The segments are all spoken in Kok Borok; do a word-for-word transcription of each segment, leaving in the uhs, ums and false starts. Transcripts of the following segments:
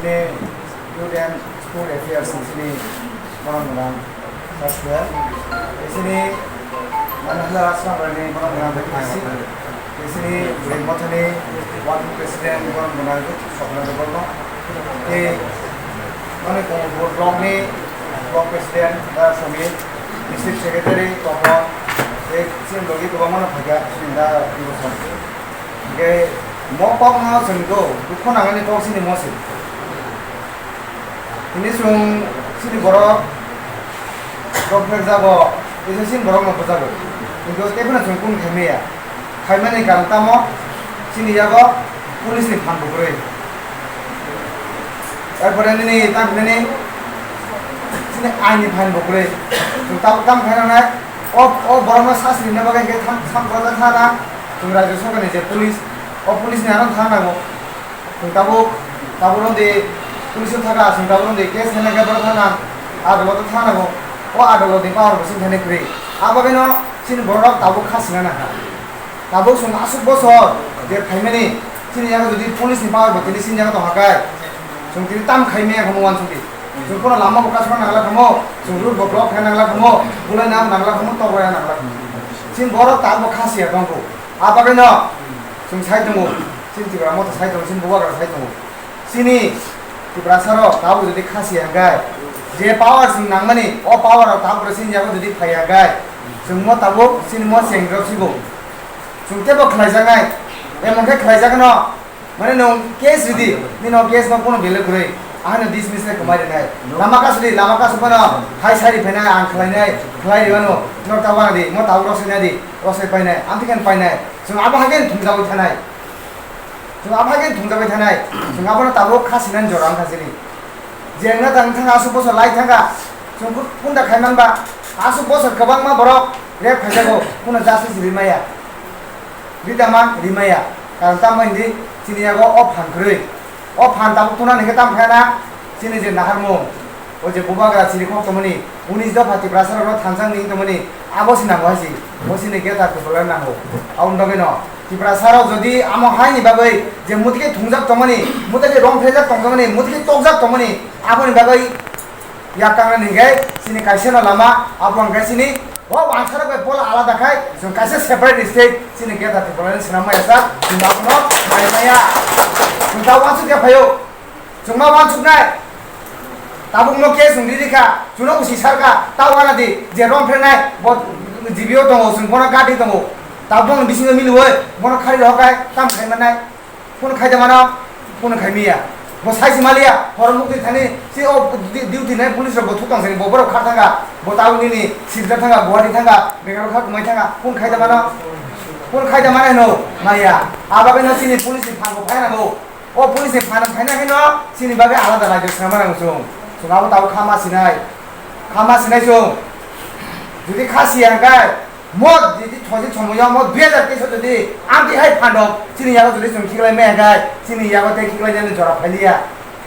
Ni Youth and Sport Affairs ni sini borok gwnang sasya. Sini Manila Rajnagarni borok gwnang bai kisi. Sini Bwrwi Mothani Working President borok gwnang Sopna Debbarma. Tei mane Kamalpur Block ni Block President da Samir, District Secretary Topon. Tei sini logi kwbangma no phaikha sini da Debbarma. Hingke mo kokno chwng do, dukho nangani kok sini mo se. Hini chwng sini borok rok phek jago, tei sini borok no bujago. Kintu tei phano chwng kunu khai maya. Khai mani karon tamo sini yago police ni phan bo kwrwi. Erpore nini tang nini sini ain ni phan bo kwrwi. Chwng tabuk tamo khai nangnai. O, o borokno sasri hwnna bagwi hwnkhe tham, tham borok thana, chwng rajya sarkar ni je police, o police ni ano thana nango. Chwng tabuk, tabuk rok de police o thaka, chwng tabuk rok de case hwnna khe borok thana, adolot o thana nango. O adolot ni power bo chwng thani kwrwi. A bagwi no chini borok tabuk kha sina nangkha. Tabuk chwng aswk bosor je phaimani chini yago jodi police ni power bo tini chini yago tongkha khe, chwng tini tam khai maya khe mo uansukdi. Chwng phano lama bo kasma nangla thamo, chwng road bo block khai nangla thamo, bulai nam nangla thamo, tok raya nangla thamo. Chini borok tabuk bo kha siya tongkho. A bagwi no chwng sai tongo, chini Tipra motha sai tongo, chini bubagra sai tongo. Chini Tiprasa rok tabuk jodi kha siya hwnkhe, je power chwng nangmani, o power rok tabuk chini yago jodi phaiya hwnkhe, chwng mo tabuk chini mo cheng rok sibo. Chwng teibo khlaijaknai, emon khe khlaijakno, mane nwng case ridi, nini o case no kono belai kwrwi, ahai no dismiss khe kwmai rinai. Lama kasudi, lama kasubano hai sari phainai, ang khlainai, khlai ribano, no ta wana di, mo tabuk rosai nai di, rosai painai, amtwi khe painai. Chwng abo hai khe thumjagwi thanai. Chwng abo hai khe thumjagwi thanai. Chwng abono tabuk kha sinani jora wngkha chini. Je wngna tang thangkha, aswk bosor lai thangkha. Chwng kunda khai manba, aswk bosor kwbangma borok rape khaijago, kono justice rimaya. Ritama rimaya, karon tamo hindi chini yago o phan kwrwi. O phan tabuk tuna hwnkhe tam khaina chini je naharmung, o je bubagra chirikhok tongmani, unis dopha Tiprasa rokno thansa wngwi tongmani, abo se nango hai se, bo chini greater Tipraland nango. Aboni bagwino Tiprasa rok jodi amo haini bagwi je muti khe thungjak tongmani, muti khe rong phrejak tongmani, muti khe tokjak tongmani, aboni bagwi Yak kangnani hingke chini kaisa no lama, abo hingke chini o wansarok bai pola alada khai, chwng kaisa separate state chini greater Tipraland swnam maya sa, chwng abono mai maya. Chwng ta wansuk ya phaio, chwng ma wansuk nai. Tabuk no case wng riri kha, chwng no usi sar kha, ta wana di, je rong phre nai, bo G B O tongo, chwng bono gadi tongo. Tabuk ni bisingo mili oi, bono khari rok khai, tam khai manai. Phone khai da mano, phone khai miya. Bo sai si maliya, horo mukti thani, si o di-, duty nai police rok bo thuk tong sani, bo borok kha thanga, bo town nini Silchar thanga, Guwahati thanga, Bangalore kha kumai thanga, phone khai da mano, phone khai da mano no, maya. Abo bagwi no chini police ni phan bo phai nango. O police ni phan phai na hino, chini bagwi alada rajyo swnam nango chwng. Chwng abo tabuk kha ma sinai, kha ma sinai chwng. Jodi kha siya hwnkhe, Mo jodi thosi somoyo mo dui hajar teis jodi amtwi hai phandok chini yago jodi chwng khiklai maya khai chini yago tei khiklai jani jora phailiya.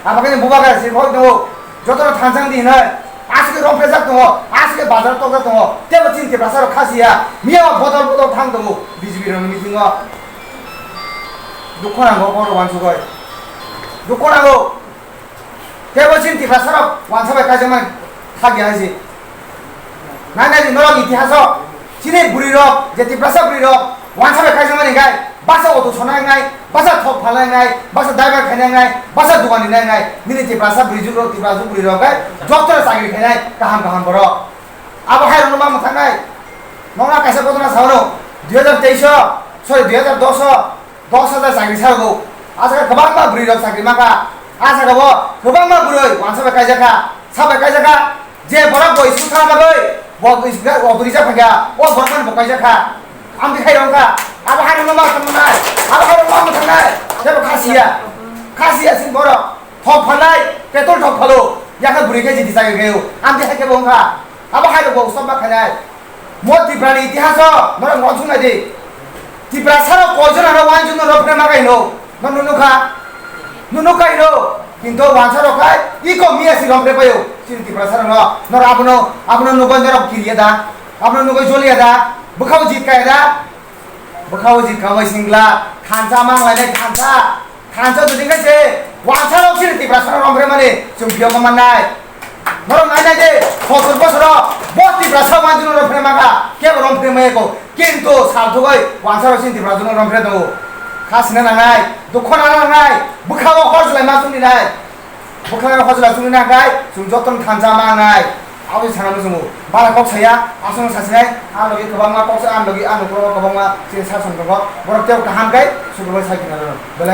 Abo khe bubagra se hoi tongo, jotono thansang di hinoi aswk rong phejak tongo, aswk bazar tokjak tongo, tebo chini Tiprasa rok khasiya miya bodol bodol thang tongo B J P rokni meeting o. Dukho nango borok wansugoi, dukho nango. Tebo chini Tiprasa rok wansa bai kaijakmani thakya hai se. Nai nai di norok itihaso chini bwrwi rok je Tiprasa bwrwi rok wansa bai kaijakmani gai basa auto sona wngnai, basa thok phalna wngnai, basa driver khaina wngnai, basa dukan rina wngnai. Nini Tiprasa bwrwi juk rok, Tiprasa bwrwi rok gai doctor chakri khainai kaham kaham borok. Abo hai rokno ma mwthaknai. Nokna kaisa ghotona sao no, dui hajar teis o, sorry, dui hajar dos o, dos hajar chakri sa rwgo. A jaga kwbangma bwrwi rok chakri ma kha. A jaga bo kwbangma bwrwi wansa bai kaijak kha, sa bai kaijak kha. Je borok bo school thangna bagwi bo auto reserve phai kha, o borok mani bo kaijak kha. Amtwi khai rong kha. Abo hai rokno ma thangnai, abo hai rokno ma thangnai. Tebo khasiya, khasiya sin borok. Thok phalnai, petrol thok phalo. Yakha bwrwi khe jiti chakri khaio. Amtwi hai khe bo wng kha. Abo hai rok bo stop ma khainai. Mo Tiprani itihaso norok uansuk nai di. Tiprasa rok koijon ano uansuk no rok phre ma kaino. No no nukha. No nukha ino. Kintu wansa rok khai iko miya si rok phre paio. Chini Tiprasa rok no. Nor abono, abono nugoi norok kiriya da. Abono nugoi joliya da. Bwkhao jit kaya da. Bwkhao jit kawai singla. Thansa mang lainai thansa. Thansa jodi khe se wansa rok chini Tiprasa rok Romphre mani chwng phiyok manai. Norok nai nai de, sotor bosoro bo Tiprasa wanjino romphre maka, kebo romphre maya ko. Kintu sal thugoi wansa rok sin Tiprasa no romphre do. Khasina nangnai, dukho nana nangnai, bwkha o hor jlai ma chwngni nai. Bwkha o hor jlai chwngni nai kai, chwng joto no thansa ma nai. Aboni sana muchungo. Bara kok saya, aswk sasinai, ang logi kwbangma kok sa, ang logi, ang nokro kwbangma chini sason tongo. Borok tei kaham kai, sukruboi sai khna rw. Belai